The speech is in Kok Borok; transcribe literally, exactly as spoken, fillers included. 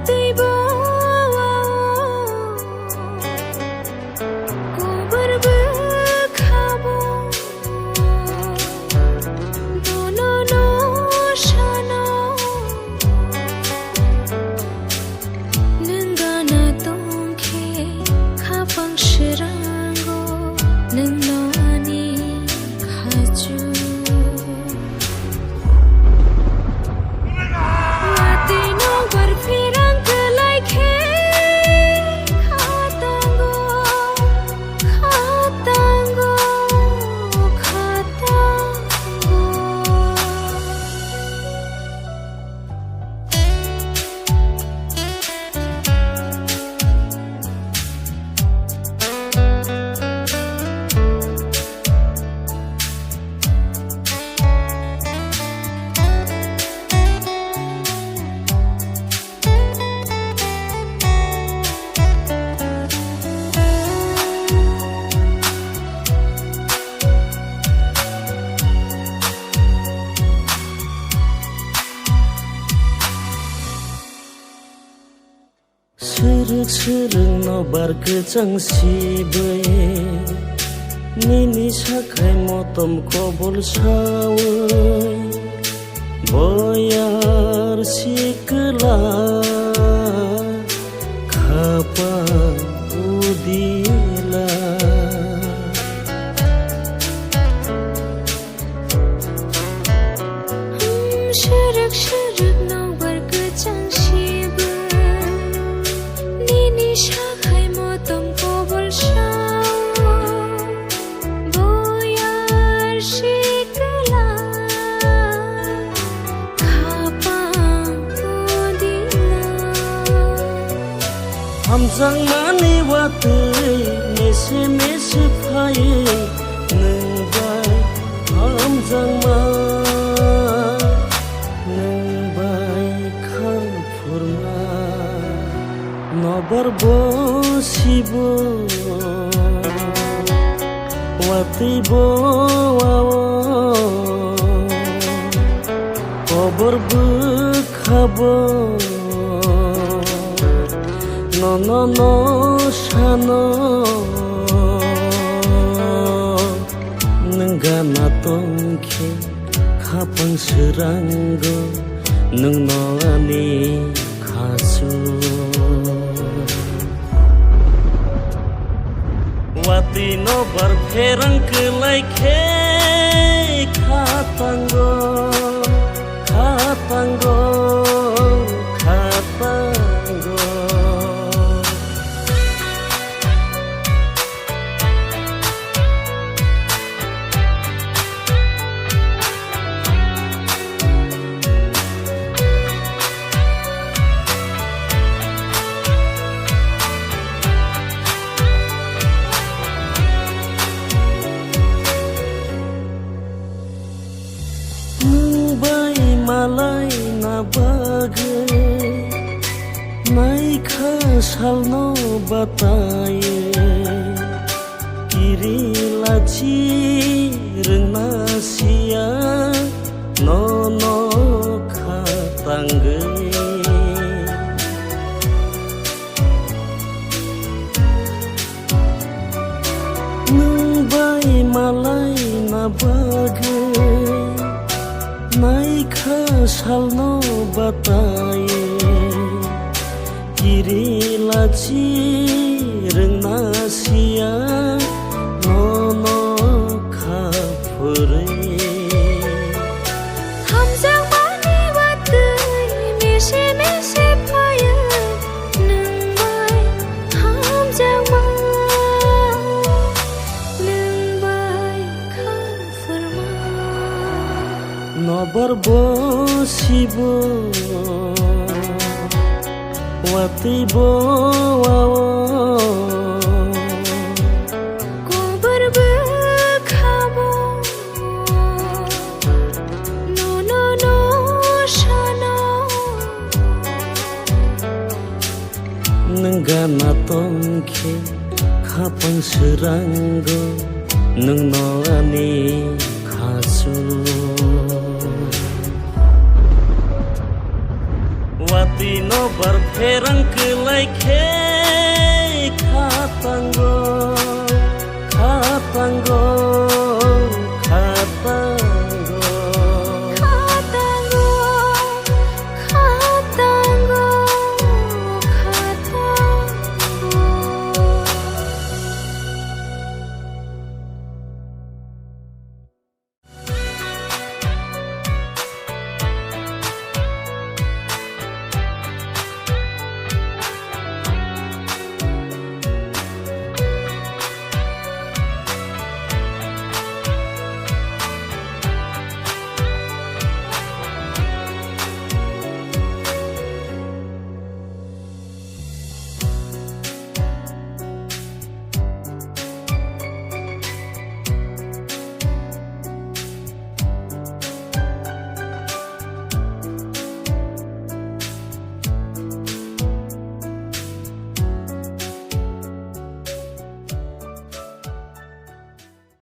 Tei bo o kobor bwkhao bono no sano. Nwng gana tongkhe khapang swrango nwngno ani khachu. Watwi nokbar pherang kwlai khe khatango, khatango, khatango. Swrwk swrwk nokbar kwchang sibwi, nini sakhai motom kobol sawi, boyar sikla khapang udila. Hmm, swrwk swrwk nokbar kwchang sibwi, nini sakhai motom kobol sao, boyar sikla khapang udila. Hamjakmani watwi mese mese phaiwi nwng bai hamjakma, nwng bai kha phurma nokbar bo sibo watwi bo ao kobor bwkhao nono no sano. Nwng gana tongkhe khapang swrango nwngno ani khachu. Watwi nokbar pherang kwlai khe khatango, khatango, khatango. Nwng bai malaina bagwi naikha salno batai, kiri lachi rwngna siya nono kha tangwi. Nwng bai malaina bagwi naikha salno batai, kiri lachi rwngna siya nono kha phurwi. Hamjakmani watwi mese mese phaiwi nwng bai hamjakma, nwng bai kha phurma. Nokbar bo sibo watwi bo ao kobor bwkhao nono no sano. Nwng gana tongkhe khapang swrango nwngno ani khachu. Watwi Bar pherang kwlai khe